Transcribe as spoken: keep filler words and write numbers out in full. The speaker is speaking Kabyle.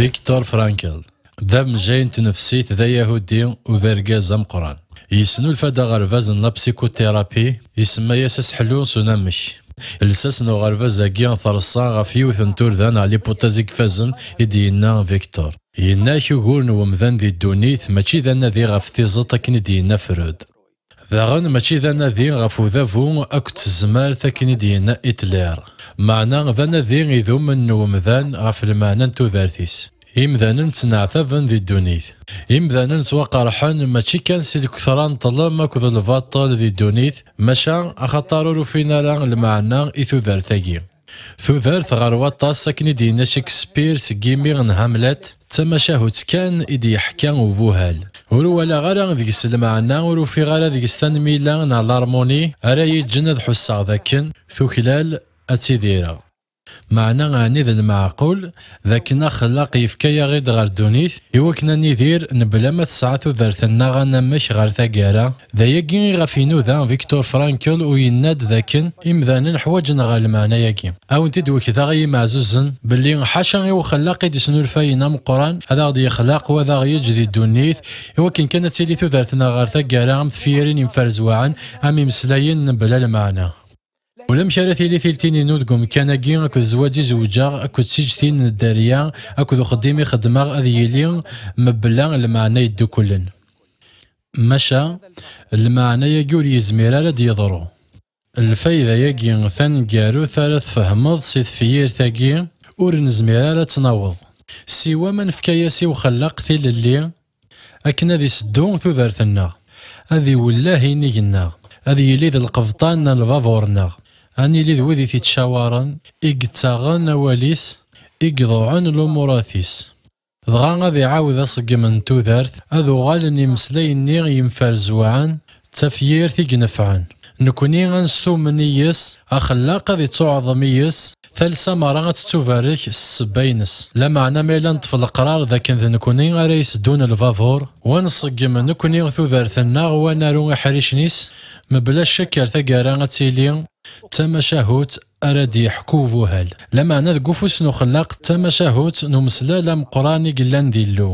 Viktor Frankl d amejjay n tnefsit, d ayahudi u d argaz ameqqran. Yesnulfa-d aɣerbaz n la psychothérapie, isemma-yas aseḥlu s unamek. Lsas n uɣerbaz-agi terṣa ɣef yiwet n turda neɣ l'hypothèse i ifazen, i d-yenna Viktor. Yenna-k ugur n wemdan di ddunit mačči d anadi ɣef tiẓeṭ akken i d-yenna Freud. Daɣen mačči d anadi ɣef udabu akked tezmert akken i d-yenna Hitler. Meɛna d anadi idumen n wemdan ɣef lmeɛna n tudert-is. Imdanen ttneɛtaben di ddunit. Imdanen ttwaqerḥen mačči kan si lketṛa n ṭṭlem akked lbaṭel di ddunit, maca axaṭer ur ufin ara lmeɛna i tudert-agi. Tudert ɣer waṭas, akken i d-yenna Shakespeare seg yimi n Hamlet, d tamacahut kan i d-yeḥka ubuhal. Ur walaɣ ara deg-s lmeɛna, ur ufiɣ ara deg-s tanmila neɣ larmoni ara yi-ǧǧen ad ḥusseɣ dakken tuklal ad tidireɣ. Meɛna ɛni d lmeɛqul dakken axellaq yefka-yaɣ-id ɣer ddunit i wakken ad nidir mebla ma tesɛa tudert-nneɣ anamek ɣer taggara? D ayagi i ɣef inuda Viktor Frankl, u yenna-d dakken imdanen ḥwaǧen ɣer lmeɛna-yagi. A wen-t-id-wekdeɣ, ay imeɛzuzen, belli ḥaca i uxellaq i d-isnulfayen ameqqran ad aɣ-d-yexlaq u ad aɣ-yeǧǧ di ddunit i wakken kan ad tili tudert-nneɣ ɣer taggara am tefyirin imferzwaɛen, am imeslayen mebla lmeɛna. Ulamek ara tili tiltin-inu deg umkan-agi akked zzwaǧ i zewǧeɣ akked tiǧtin n dderya akked uxeddim i xeddmeɣ ad yili mebla lmeɛna yeddukklen. Maca lmeɛna-yagi ur yezmir ara ad d-yeḍru. Lfayda-yagi taneggarut ara tfehmeḍ si tefyirt-agi ur nezmir ara ad tt-naweḍ. Siwa ma nefka-yas i uxellaq tilelli akken ad iseddu tudert-nneɣ, ad iwellah inig-nneɣ, ad yili d lqebṭan n lbabuṛ-nneɣ, ad nili d wid i t-ittcawaren, i yettaɣen awal-is, i iḍuɛen lumurat-is. Dɣa ad iɛawed aṣeggem n tudert, ad uɣalen imeslay-nni yemferzwaɛen d tafyirt i inefɛen. Nekni ad nestumen yis, axellaq ad ittuɛḍem yis, talsa merra ad tettubarek s ssebba-ines. Lameɛna ma yella neṭṭef leqrar d akken d nekni ara iseddun lbabuṛ, wa nṣeggem nekni tudert-nneɣ, wa naru iḥricen-is, mebla ccek ar taggara ad tili d tamacahut ara d-yeḥku ubuhal. Lameɛna deg ufus n uxellaq d tamacahut n umeslal ameqqran i yellan d Illu.